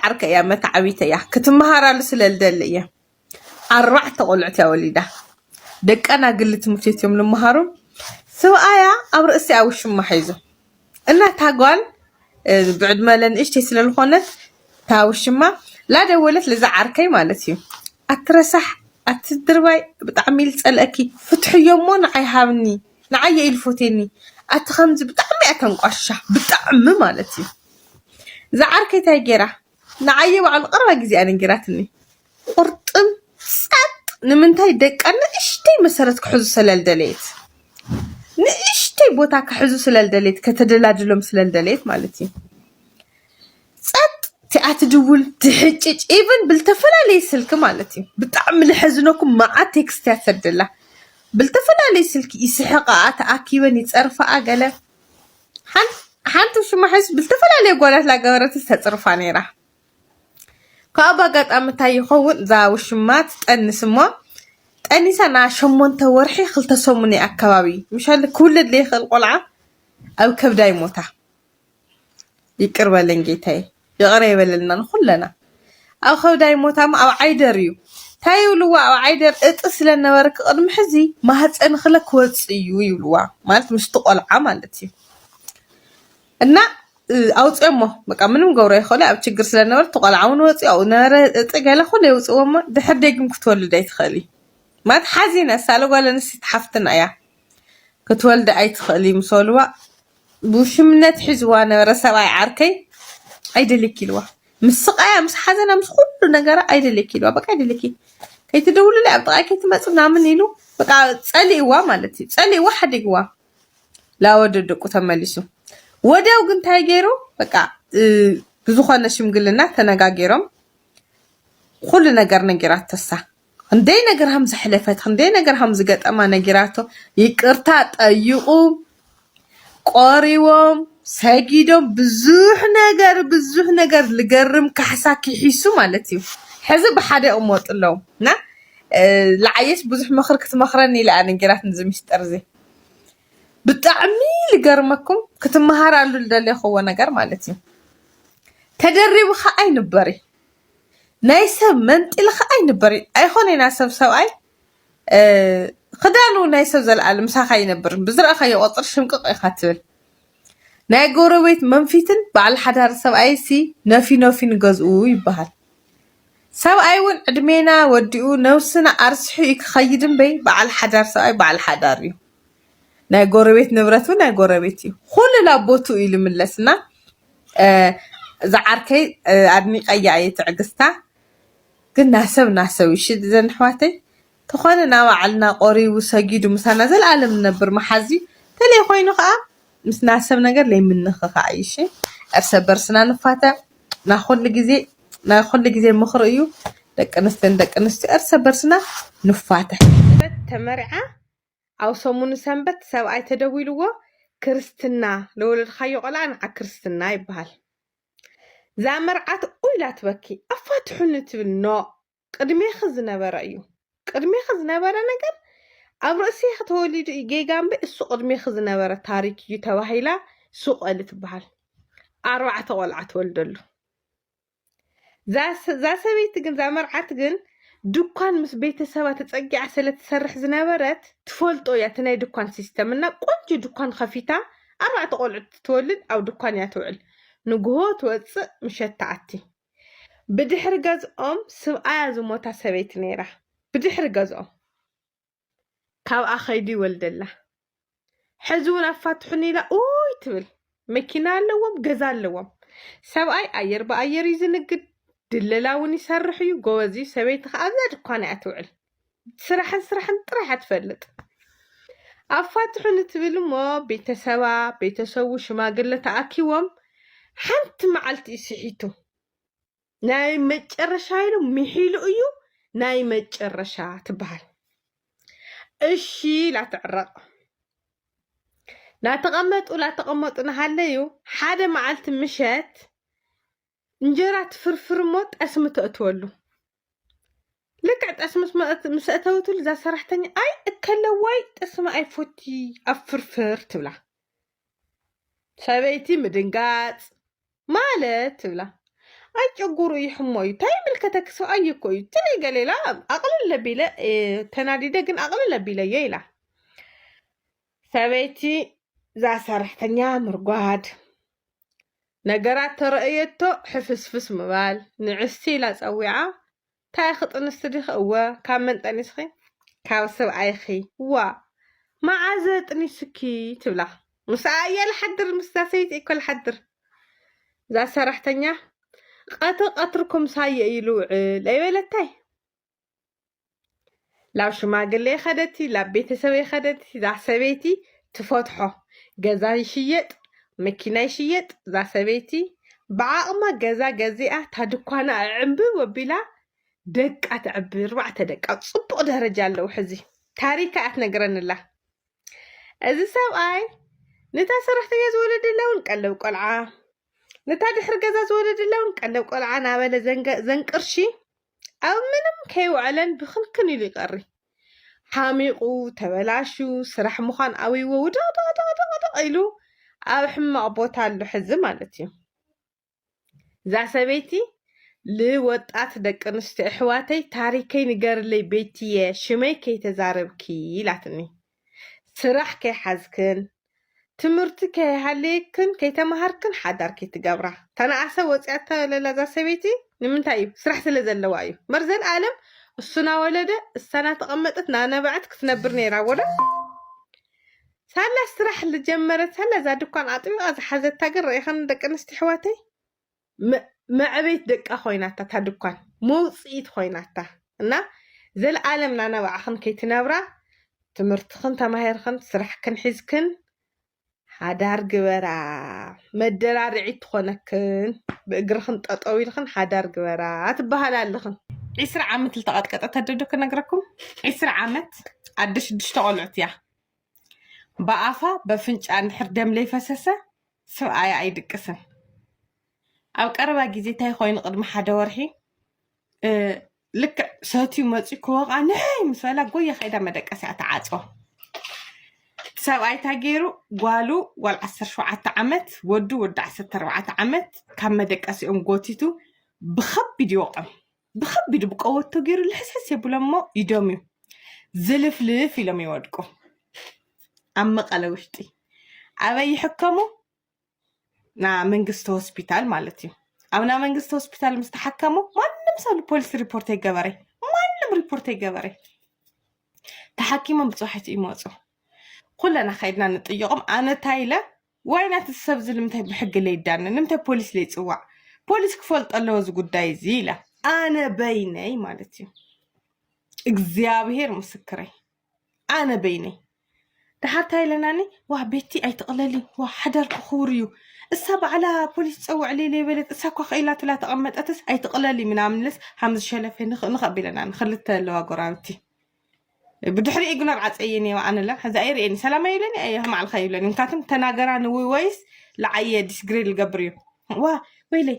ዓርከ እያ፣ መታዓቢተ እያ፣ ክትመሃራሉ ስለ ልደሊ እየ። ኣርባዕተ ቆልዑት እያ ወሊዳ። ደቀና ግሊ ትምህርቲ ቤት እዮም ልመሃሩ። ስብኣያ ኣብ ርእሲኣ ውሽማ ሒዙ እና እታ ጓል፣ እ፣ ብዕድመ ለንእሽተይ ስለ ዝኾነት እታ ውሽማ ላደወለት ለዛ ዓርከይ ማለት እዩ። ኣትረሳሕ፣ ኣትድርባይ፣ ብጣዕሚ ኢል ጸልእኪ፣ ፍትሕዮ እሞ ንዓይ ሃብኒ፣ ንዓየ ኢል ፎቴኒ፣ ኣቲ ከምዚ ብጣዕሚ እያ ተንቋሻ፣ ብጣዕሚ ማለት እዩ። እዛ ዓርከይ እንታይ ገይራ? ንዓየ ባዕሉ ቀረባ ግዜ እያ ነጊራትኒ። ቁርጥም ጸጥ። ንምንታይ ደቃ ንእሽተይ መሰረት ክሕዙ ስለልደለየት፣ ንእሽተይ ቦታ ክሕዙ ስለልደለየት፣ ከተደላድሎም ስለልደለየት ማለት እዩ። ጸጥ። እቲኣ ትድውል ትሕጭጭ፣ ኢቨን ብልተፈላለየ ስልኪ ማለት እዩ። ብጣዕሚ ልሐዝነኩም፣ መዓት ቴክስት እያ ትሰደላ ብልተፈላለየ ስልኪ። ይስሕቃ፣ ተኣኪበን ይጸርፋኣ ገለ። ሓን-፣ ሓንቲ ሽማ ሓይስ ብልተፈላለየ ጓላት ላገበረት ተጽርፋ ነይራ። ካብ ኣጋጣሚ እንታይ ይኸውን፣ እዛ ውሽማ ትጠንስ እሞ፣ ጠኒሳ ና ሸሞንተ ወርሒ፣ ክልተ ሰሙን ኣካባቢ፣ ምሻል ክውለድ ለይኽእል ቆልዓ ኣብ ከብዳ ይሞታ። ይቅር በለን ጌታዬ፣ ይቅረ ይበለልና ንኩለና። ኣብ ከብዳ ይሞታ እሞ ኣብ ዓይደር እዩ። እንታይ ይብልዋ፣ ኣብ ዓይደር እጢ ስለነበረ ክቅድሚ ሕዚ ማህፀን ክለ ክወፅእ እዩ ይብልዋ። ማለት ምስቲ ቆልዓ ማለት እዩ። እና፣ እ፣ ኣውፅኦሞ፣ በቃ ምንም ገብሮ ይኽእሉ፣ ኣብ ችግር ስለነበረ እቲ ቆልዓ እውን ወፂኡ፣ ኣብኡ ነበረ እጢ ገለ ኩሉ የውፅእዎ እሞ ድሕር ደጊም ክትወልድ ኣይትኽእል እዩ። ማለት ሓዚነ፣ ሳለ ጓል ኣንስተይቲ ሓፍትና እያ። ክትወልድ ኣይትኽእል እዩ ምስ በልዋ፣ ብውሽምነት ሒዝዋ ነበረ ሰብኣይ ዓርከይ፣ "ኣይደልየኪ" ኢልዋ። ምስ ስቃያ፣ ምስ ሓዘና፣ ምስ ኩሉ ነገራ "ኣይደልየኪ" ኢልዋ። በቃ "ኣይደልየኪ፣ ከይትደውልለይ፣ ኣብ ጥቓይ ከይትመጽእ" ምናምን ኢሉ፣ በቃ ጸሊእዋ ማለት እዩ። ጸሊእዋ፣ ሓዲግዋ። ላወደ ደቁ ተመሊሱ። ወዲያው ግን እንታይ ገይሩ? በቃ፣ እ፣ ብዝኾነ ሽምግልና ተነጋጊሮም፣ ኩሉ ነገር ነጊራቶ እሳ። ክንደይ ነገር ሃም ዘሕለፈት፣ ክንደይ ነገር ሃም ዝገጠማ ነጊራቶ። ይቅርታ ጠይቁ፣ ቆሪዎም፣ ሰጊዶም፣ ብዙሕ ነገር፣ ብዙሕ ነገር ልገርም ካሕሳ ኪሒሱ ማለት እዩ። ሕዚ ብሓደ ይቕመጡ ኣለዉ። እና፣ እ፣ ለዓየስ ብዙሕ ምኽሪ ክትመኽረኒ ኢለ እያ ነጊራትኒ እዚ ምስጢር እዚ። ብጣዕሚ ልገርመኩም፣ ክትመሃራሉ ልደለኽዎ ነገር ማለት እዩ። ተደሪቡ ኸዓ ኣይንበሪ። ናይ ሰብ መንጢሊ ኸዓ ኣይንበሪ። ኣይኾነ ኢና ሰብ ሰብኣይ፣ እ፣ ክዳኑ ናይ ሰብ ዘለኣለ ምሳኻ ይነብር። ብዝረኣኻዮ ቁፅሪ ሽምቅቕ ኢኻ ትብል። ናይ ጎረቤት መንፊትን በዓል ሓዳር ሰብኣይሲ ነፊ ነፊ ንገዝኡ ይበሃል። ሰብኣይ እውን ዕድሜና ወዲኡ ነብስና ኣርስሑ እዩ ክኸይድ እምበይ፣ በዓል ሓዳር ሰብኣይ በዓል ሓዳር እዩ። ናይ ጎረቤት ንብረት እውን ናይ ጎረቤት እዩ። ኩሉ ናብ ቦትኡ እዩ ልምለስ። እና፣ እ፣ እዛ ዓርከይ፣ እ፣ ኣድኒቀያ እየ ትዕግስታ። ግን ናሰብ ናሰብ እዩ። እሺ፣ እዘን ኣሕዋተይ፣ ተኾነ ናባዕልና ቆሪቡ ሰጊዱ ምሳና ዘልኣለም ንነብር መሓዚ። ተለይ ኮይኑ ኸዓ ምስ ናሰብ ነገር ለይምንኽኻዕ እዩ። እሺ፣ እርሰ በርስና ንፋተ። ናይ ኩሉ ግዜ፣ ናይ ኩሉ ግዜ ምኽሪ እዩ። ደቂ ኣንስትዮን ደቂ ኣንስትዮ እርሰ በርስና ንፋተ። ተመሪዓ ኣብ ሰሙኑ ሰንበት ሰብኣይ ተደዊልዎ፣ ክርስትና፣ ለወለድካዮ ቆልዓ ንዓ ክርስትና ይበሃል። እዛ መርዓት ኡይ ኢላ ትበኪ፣ ኣፋትሑኒ ትብል። ኖ፣ ቅድሜኺ ዝነበረ እዩ። ቅድሜኺ ዝነበረ ነገር ኣብ ርእሲኺ ተወሊዱ እዩ ጌጋ እምበይ፣ እሱ ቅድሜኺ ዝነበረ ታሪክ እዩ ተባሂላ ሱቕ በሊ ትበሃል። ኣርባዕተ ቆልዓ ትወልደሉ። እዛ ሰ-፣ እዛ ሰበይቲ ግን፣ እዛ መርዓት ግን ድኳን ምስ ቤተሰባ ተጸጊዓ ስለ ትሰርሕ ዝነበረት ትፈልጦ እያ፣ እቲ ናይ ድኳን ሲስተም። እና ቆንጆ ድኳን ከፊታ፣ ኣርባዕተ ቆልዑት ትወልድ፣ ኣብ ድኳን እያ ትውዕል። ንግሆ ትወጽእ፣ ምሸት ትኣቲ። ብድሕሪ ገዝኦም ስብኣያ ዝሞታ ሰበይቲ ነይራ። ብድሕሪ ገዝኦም ካብኣ ከይዱ ይወልደላ። ሕዚ እውን ኣፋትሑኒ ኢላ ኡይ ትብል። መኪና ኣለዎም፣ ገዛ ኣለዎም። ሰብኣይ ኣየር ብኣየር እዩ ዝንግድ፣ ድለላ እውን ይሰርሕ እዩ፣ ጎበዝ እዩ። ሰበይቲ ከዓ ኣብዛ ድኳን እያ ትውዕል። ስራሕን ስራሕን ጥራሕ እያ ትፈልጥ። ኣፋትሑኒ ትብል እሞ ቤተሰባ፣ ቤተሰቡ፣ ሽማግለ ተኣኪቦም ሓንቲ መዓልቲ እዩ ስሒቱ። ናይ መጨረሻ ኢሉ ምሒሉ እዩ፣ ናይ መጨረሻ ትበሃል። እሺ ኢላ ትዕረቕ። ናተቐመጡ፣ ላተቐመጡ ናሃለዩ፣ ሓደ መዓልቲ ምሸት እንጀራ ትፍርፍር እሞ ጠስሚ ተእትወሉ። ልክዕ ጠስሚ ምስ መእት-፣ ምስ ኣተወትሉ እዛ ሰራሕተኛ፣ "ኣይ እከለዋይ ጠስሚ ኣይፎቲ ኣብ ፍርፍር" ትብላ። ሰበይቲ ምድንጋጽ ማለት ትብላ። ኣይ ጨጉሩ እዩ ሕሞ እዩ፣ እንታይ ይምልከተኪ? ሰብኣይ እኮ እዩ። ትለይ ገለ ኢላ ኣቕልል ኣቢለ፣ እ፣ ተናዲደ ግን ኣቕልል ኣቢለዮ ኢላ። ሰበይቲ እዛ ሰራሕተኛ ምርጓድ፣ ነገራት ተረእየቶ ሕፍስፍስ ምባል፣ ንዕስቲ ኢላ ጸዊዓ፣ እንታይ ኢኺ ጥንስቲ ዲኺ? እወ፣ ካብ መን ጠኒስኺ? ካብ ሰብኣይኺ። ዋ፣ መዓዘ ጥኒስኪ? ትብላ። ምስኣ እየ ልሓድር፣ ምስዛ ሰበይቲ እኮ ልሓድር። እዛ ሰራሕተኛ፣ ቀትሪ ቀትሪ ኩምሳየ እዩ ልውዕል ኣይበለታይ። ላብ ሽማግሌ ኸደቲ፣ ላብ ቤተሰበይ ኸደቲ፣ እዛ ሰበይቲ ትፈትሖ። ገዛ ይሽየጥ፣ መኪና ይሽየጥ፣ እዛ ሰበይቲ ብዓቕማ ገዛ ገዚኣ፣ እታ ድኳና ኣዕንብብ ኣቢላ፣ ደቃ ተዕቢ፣ ኣርባዕተ ደቃ፣ ጽቡቕ ደረጃ ኣለዉ ሕዚ። ታሪካ እያ ትነግረንላ። እዚ ሰብኣይ ነታ ሰራሕተኛ ዝወለደላ እውን ቀለብ ቆልዓ፣ ነታ ድሕሪ ገዛ ዝወለደላ እውን ቀለብ ቆልዓ እናበለ ዘንገ-፣ ዘንቅርሺ ኣብ ምንም ከይውዕለን ብኽንክን ኢሉ ይቐሪ። ሓሚቑ፣ ተበላሹ፣ ስራሕ ምዃን ኣብይዎ፣ ውድቕድቕድቕድቕ ኢሉ ኣብ ሕማቕ ቦታ ኣሎ ሕዚ ማለት እዩ። እዛ ሰበይቲ፣ "ልወጣት ደቂ ኣንስትዮ ኣሕዋተይ ታሪከይ ንገርለይ ቤትየ፣ ሽመይ ከይተዛረብኪ" ኢላትኒ። ስራሕ ከይሓዝክን፣ ትምህርቲ ከይሃለየክን፣ ከይተማሃርክን ሓዳር ከይትገብራ። ተነኣሰ ወፂኣቶ ለላ እዛ ሰበይቲ ንምንታይ እዩ? ስራሕ ስለ ዘለዋ እዩ። እምበር ዘልኣለም እሱ ናወለደ፣ እሳ ናተቐመጠት፣ ናነበዐት ክትነብር ነይራ ወደ። ሳላ ስራሕ ልጀመረት፣ ሳላ እዛ ድኳን ኣጥቢቓ ዝሓዘታ ግን ርኢኸን ደቂ ኣንስትዮ ኣሕዋተይ? መ-፣ መዕበይት ደቃ ኮይናታ፣ እታ ድኳን መውፅኢት ኮይናታ። እና ዘልኣለም ናናባዕኽን ከይትነብራ፣ ትምህርትኽን ተማሂርኽን፣ ስራሕክን ሒዝክን፣ ሓዳር ግበራ። መደራርዒት ትኾነክን፣ ብእግርኽን ጠጠው ኢልኽን ሓዳር ግበራ ትበሃላ ኣለኽን። ዒስራ ዓመት ልተቐጥቀጠት ኣደ ዶ ክነግረኩም? ዒስራ ዓመት ኣደ ሽዱሽተ ቆልዑት እያ። ብኣፋ በፍንጫ እንድሕር ደም ለይፈሰሰ ሰብኣያ ኣይድቅስን። ኣብ ቀረባ ግዜ እንታይ ኮይኑ፣ ቅድሚ ሓደ ወርሒ፣ እ፣ ልክዕ ሰትዩ መፂኡ ክወቕዓ ንሕይ ምስ በላ ጎያ ከይዳ መደቀሲኣ ተዓፅዋ። እቲ ሰብኣይ እንታይ ገይሩ? ጓሉ፣ ጓል ዓሰርተ ሸውዓተ ዓመት፣ ወዱ፣ ወዲ ዓሰርተ ኣርባዕተ ዓመት፣ ካብ መደቀሲኦም ጎቲቱ ብኸቢድ ይወቕዖም። ብኸቢድ ብቀወቶ ገይሩ ልሕስሕስ የብሎም እሞ ይደምዩ። ዝልፍልፍ ኢሎም ይወድቁ። ኣብ መቐለ ውሽጢ ኣበይ ይሕከሙ? ና መንግስቲ ሆስፒታል ማለት እዩ። ኣብ ና መንግስቲ ሆስፒታል ምስ ተሓከሙ ማንም ሰብ ንፖሊስ ሪፖርት ኣይገበረ። ማንም ሪፖርት ኣይገበረ። ተሓኪሞም ብፅባሒቱ ይመፁ። ኩለና ከይድና ንጥይቖም። ኣነ እንታይ ኢለ፣ ዋይ ናቲ ሰብ እዚ ንምንታይ ብሕጊ ለይዳነ? ንምንታይ ፖሊስ ለይፅዋዕ? ፖሊስ ክፈልጦ ኣለዎ እዚ ጉዳይ እዚ ኢለ። ኣነ በይነይ ማለት እዩ። እግዚኣብሄር ምስክረይ። ኣነ በይነይ። ደሓር እንታይ ኢለናኒ? ዋ ቤቲ ኣይትቕለሊ፣ ዋ ሓዳር ክኽውር እዩ። እሳ ባዕላ ፖሊስ ጸውዕለይ ለይበለት፣ እሳ እኳ ክኢላ ትላ ተቐመጠትስ ኣይትቕለሊ ምናምን ኢለስ ሃምዚ ሸለፈ ንኽ-፣ ንኽ ኣቢለና ንኽልተ ኣለዋ ጎራብቲ። ብድሕሪኡ ግን ኣብ ዓፀየ ነዋ ኣነላ፣ ሕዚ ኣይርእየኒ፣ ሰላም ኣይብለኒ፣ ኣየ ማዕልኻ ይብለኒ። ምክንያቱም ተናገራ ንዊ ወይስ ለዓየ ዲስግሬድ ልገብር እዩ። ዋ ወይለይ፣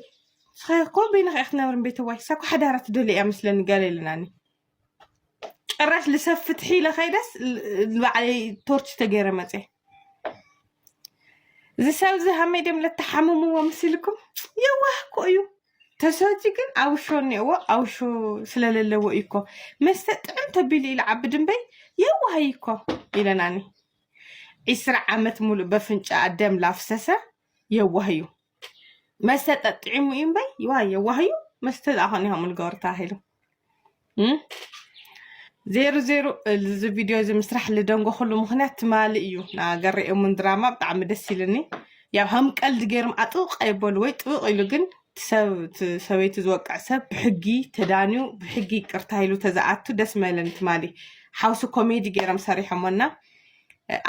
ንስኻ እኮ በይንኻ ኢኻ ክትነብር ቤተዋይ፣ እሳ እኮ ሓዳራ ትደሊ እያ መስለኒ ገለ ኢለናኒ። ጭራሽ ልሰብ ፍትሒ ኢለ ከይደስ ል-፣ ንባዕለይ ቶርች ተገይረ መፅየ። እዚ ሰብ እዚ ሃመይ ድዮም ለተሓምምዎ ምስ ኢልኩም የዋህ እኮ እዩ። ተሰትዩ ግን ኣውሾ እኒኦዎ፣ ኣውሾ ስለለለዎ እዩ እኮ። መስተ ጥዕም ተቢሉ ኢሉ ዓቢ ድንበይ የዋህ እዩ እኮ ኢለናኒ። ዒስራ ዓመት ሙሉእ በፍንጫ ደም ላፍሰሰ የዋህ እዩ። መስተ ጠጥዒሙ እዩ እምበይ፣ ይዋ የዋህ እዩ። መስተ ዝኣኸነ ይኸም ልገበሩ ተባሂሉ። እም? ዜሩ ዜሩ፣ እዚ ቪድዮ እዚ ምስራሕ ልደንጎ ኩሉ ምኽንያት ትማሊ እዩ። ናገር እሙን ድራማ ብጣዕሚ ደስ ኢልኒ። ያው ሃም ቀልዲ ገይሮም ኣጥብቕ ኣይበሉ ወይ ጥብቕ ኢሉ ግን ሰብ፣ እቲ ሰበይቲ ዝወቅዕ ሰብ ብሕጊ ተዳንዩ ብሕጊ ይቅርታ ኢሉ ተዝኣቱ ደስ መለን ትማሊ። ሓውሲ ኮሜዲ ገይሮም ሰሪሖሞና።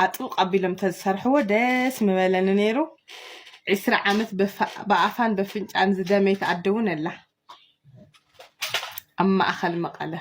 ኣጥብቕ ኣቢሎም ተዝሰርሕዎ ደስ ምበለኒ ነይሩ። ዒስራ ዓመት በፋ-፣ ብኣፋን በፍንጫን ዝደመየት ኣደ እውን ኣላ ኣብ ማእኸል መቐለ።